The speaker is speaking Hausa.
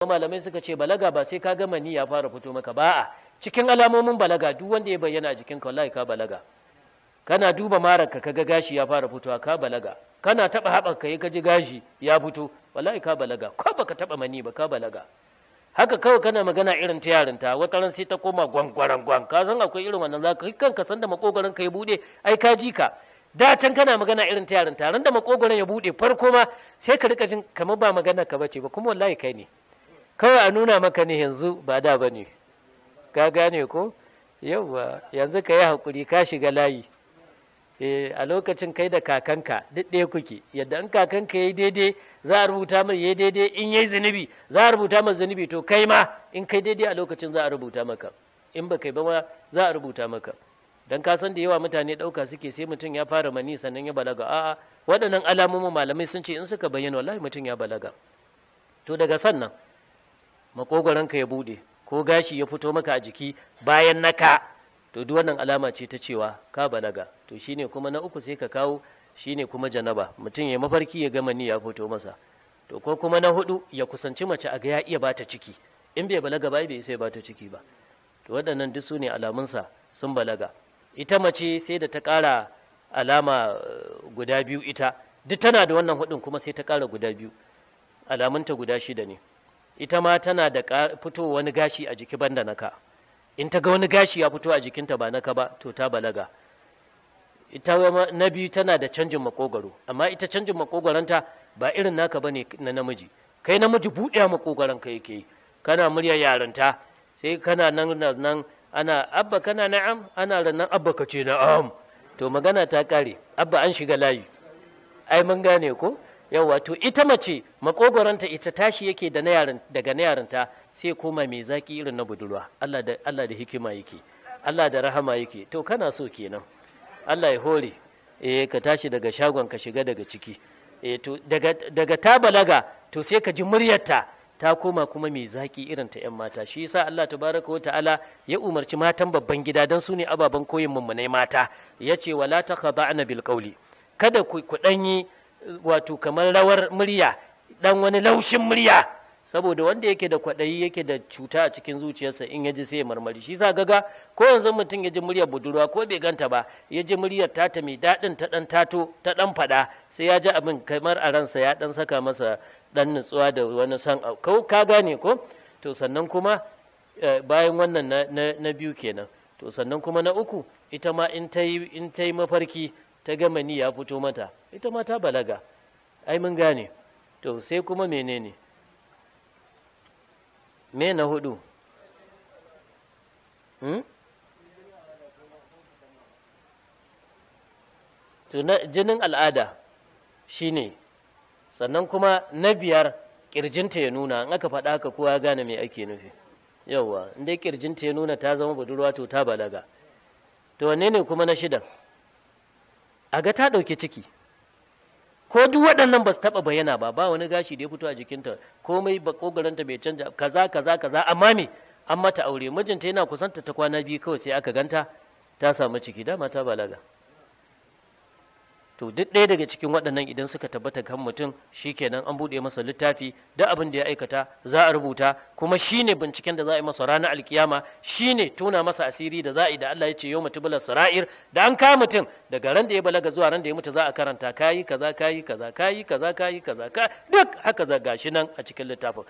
Malamai suka ce balaga ba sai ka gama ni ya fara fito maka ba. A cikin alamomin balaga, duk wanda ya bayyana a jikinka, wallahi ka balaga. Kana duba mararka kaga gashi ya fara fitowa, ka balaga. Kana taba haɓarka ka ji gashi ya fito, wallahi ka balaga. Ko baka taba mani ba, ka balaga. Haka kawai kana magana irin ta yarinta, wata ran sai ta koma gwangwaran gwan. Ka san akwai irin wannan, zaka kai kanka san da makogoron ka ya bude, ai ka ji ka. Da can kana magana irin ta yarinta, ran da makogoron ya bude farko ma sai ka rika jin kamar ba magana ka bace ba, kuma wallahi kai ne. Kawai a nuna maka ne yanzu ba da bane. Ka gane ko? Yauwa, yanzu ka yi hakuri, ka shiga layi. A lokacin kai da kakanka duk ɗaya kuke. Yadda in kakanka ya yi daidai za a rubuta mai ya daidai, in yayi zunubi za a rubuta mai zunubi, to kai ma in kai daidai a lokacin za a rubuta maka, in ba kai ba ma za a rubuta maka. Dan ka san da yawa mutane ɗauka suke sai mutum ya fara mani sannan ya balaga. A'a, waɗannan alamomin malamai sun ce in suka bayyana, wallahi mutum ya balaga. To daga sannan makogoranka ya buɗe ko gashi ya fito maka a jiki bayan naka, to duk wannan alama ce ta cewa ka balaga. To shine kuma na uku sai ka kawo, shine kuma janaba. Mutum ya mafarki ya gama ni ya fito masa. To ko kuma na hudu, ya kusanci mace a ga ya iya bata ciki. In bai balaga ba, bai sai bata ciki ba. To waɗannan duk su ne alamunsa sun balaga. Ita mace sai da ta ƙara alama guda biyu. Ita duk tana da wannan hudun, kuma sai ta ƙara guda biyu, alamunta guda shida ne. Ita ma tana da fito wani gashi a jiki banda naka. In ta ga wani gashi ya fito a jikinta ba naka ba, to ta balaga. Ita na biyu, tana da canjin makogaro, amma ita canjin makogaronta ba irin naka bane na namiji. Kai namiji buɗe makogaron ka yake yi, kana murya yarinta, sai kana nan nan ana "Abba", kana "Na'am", ana nan "Abba", ka ce "Na'am", to magana ta kare, abba, an shiga layi. Ai mun gane ko? Yawa. To ita mace makogoronta ita tashi yake da na yarin daga na yarinta sai koma mai zaki irin na budurwa. Allah da Allah da hikima yake, Allah da rahama yake. To kana so kenan, Allah ya hore, eh, ka tashi daga shagon ka shiga daga ciki. Eh, to daga ta balaga, to sai ka ji muryarta ta koma kuma mai zaki irin ta yan mata. Shi yasa Allah tabaraka wa ta'ala ya umarci matan babban gida, dan su ne ababen koyin mummunai mata, yace wala takhada'na bil qawli, kada ku danyi wato kamar rawar murya, dan wani laushin murya, saboda wanda yake da kwaɗayi, yake da cuta a cikin zuciyarsa, in ya ji sai ya marmari. Shi sa gaga ko yanzu mutum ya ji muryar budurwa, ko bai ganta ba, ya ji muryar tata mai daɗin, ta ɗan tato, ta ɗan faɗa, sai ya ji abin kamar a ransa ya ɗan saka masa ɗan nutsuwa da wani san ko. Ka gane ko? To sannan kuma bayan wannan na biyu kenan. To sannan kuma na uku, ita ma in ta yi mafarki ta gama ni ya fito mata, ita ma ta balaga. Ai mun gane. To sai kuma menene me na hudu? To na jinin al'ada shine. Sannan kuma na biyar, kirjinta ya nuna. In aka faɗa haka kowa gane me ake nufi. Yauwa, in dai kirjinta ya nuna ta zama budurwa, to ta balaga. To wanne ne kuma na shidan? A ga ta ɗauki ciki. Ko duk waɗannan ba su taɓa bayyana ba, ba wani gashi da ya fito a jikinta, komai ba kogaranta bai canja, kaza kaza kaza, amma me, an mata aure, mijinta yana kusanta ta kwana biyu kawai sai aka ganta ta samu ciki, dama ta balaga. To duk ɗaya daga cikin waɗannan idan suka tabbata kan mutum, shikenan an buɗe masa littafi, duk abin da ya aikata za a rubuta. Kuma shine binciken da za a yi masa ranar alkiyama, shine tona masa asiri da za a yi, da Allah ya ce yau mutubula sara'ir. Da an kama mutum daga ran da ya balaga zuwa ran da ya mutu, za a karanta kayi kaza, kayi kaza, kayi kaza, kayi kaza, ka duk haka za gashi nan a cikin littafin.